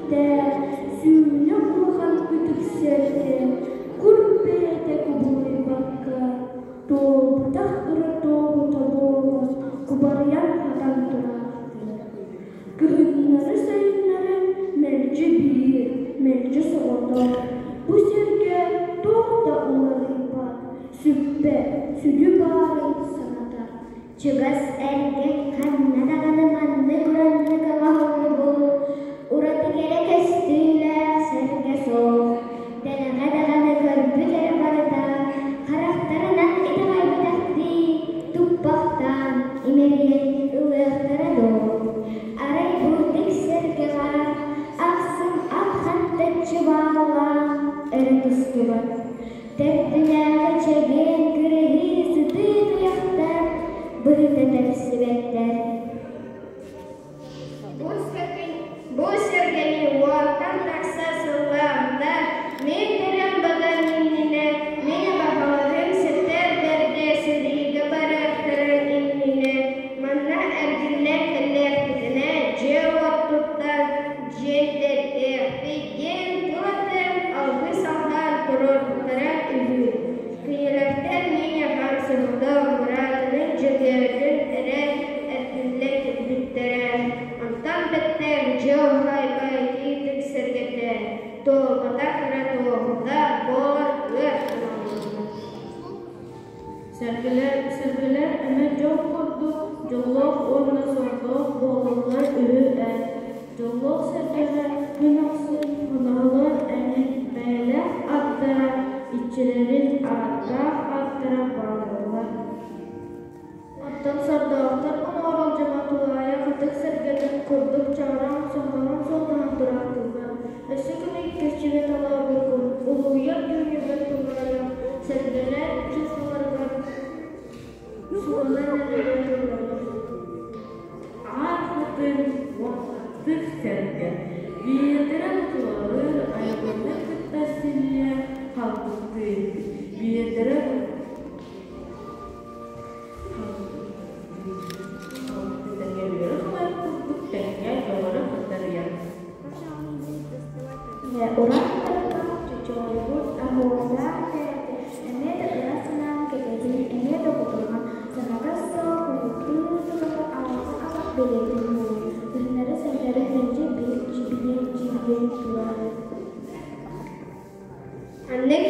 үрдүктээх, сүүнэ улахан ытык сэргэ кур бэйэтэ кубулуйбакка, туолбатах ыра туоһута буолан кубарыйан хатан тураахтыыр. Кыһыннары-сайыннары мэлдьи биир, мэлдьи соҕотох, бу сиргэ туох да уларыйбат, сүппэт, сүдү баарын санатар. Чугас эргин ханна даҕаны маннык ураннык оҥоһуллубут, ураты кэрэ көстүүлээх сэргэ суох. Дэлэҕэ даҕаны көрбүт эрэ барыта харахтарынан итэҕэйбэтэхтии туппахтаан имэрийэн ылыахтара дуо? Арай бу ытык сэргэҕэ ахсым ат хантаччы бааллаан өрө тустубат. Төрдүнээҕи чэгиэн кыраһыы сытыы туйахтар быһыта тэпсибэттэр. Бу сэргэни уонтан тахса сыллааҕыта мин төрөөн батан иннинэ мин баһылыгым сэтэр бэрдэ сэриигэ барыахтарын иннинэ манна эргиллэн кэллэхпитинэ дьиэ-уот туттан дьиэндэтиэхпит диэн тыл этэн алгыс алҕаан туруорбуттара үһү. Кинилэртэн мин аҕам соҕотох быраатынын Дьөгүөрдүн эрэ эргиллэн кэлбиттэрэ. Онтон бэттэх дьиэ уһаайба итиитик сэргэтэ, туолбатах эрэ туоһута буолар ыар аналланна. Сэргэлэр, сэргэлэр эмэ дьон курдук дьоллоох уонна сордоох буолаллар үһү ээ. Дьоллоох сэргэҕэ күн ахсын хоноһолор эҥин бэйэлээх аттара, иччилэрин ааттаах аттара бааллаллар. Оттон сордоохтор оҥорол дьоно тулаайах ытык сэргэтин курдук чаҕыран, соһуйан суоллаһан тураахтыыллар. Өссө күнү иккисчигэ талаабыккын, улуйар түүнүгэр тулаайах, сэргэлэр чыысаларыгар суоллар эрэ тылланар. Аар хатыҥ уопсастык сэргэ, биирдэрэ тулалыыр айылҕаны кытта силлиэ халбыктыыр, биирдэрэ курдук тэҥҥэ доҕоро кытарыйар. Уран тарбах чочоойбут аһуурдаах тэрээти эмиэ да ыра санаан кэтэһии, эмиэ да кутурҕан, саната суох уһуктуу турара алҕас абах бэлиэтин буолуо, кыһыннары-сайыннары мэлдьи биир дьибилиэн дьиибийэн турар. Аннык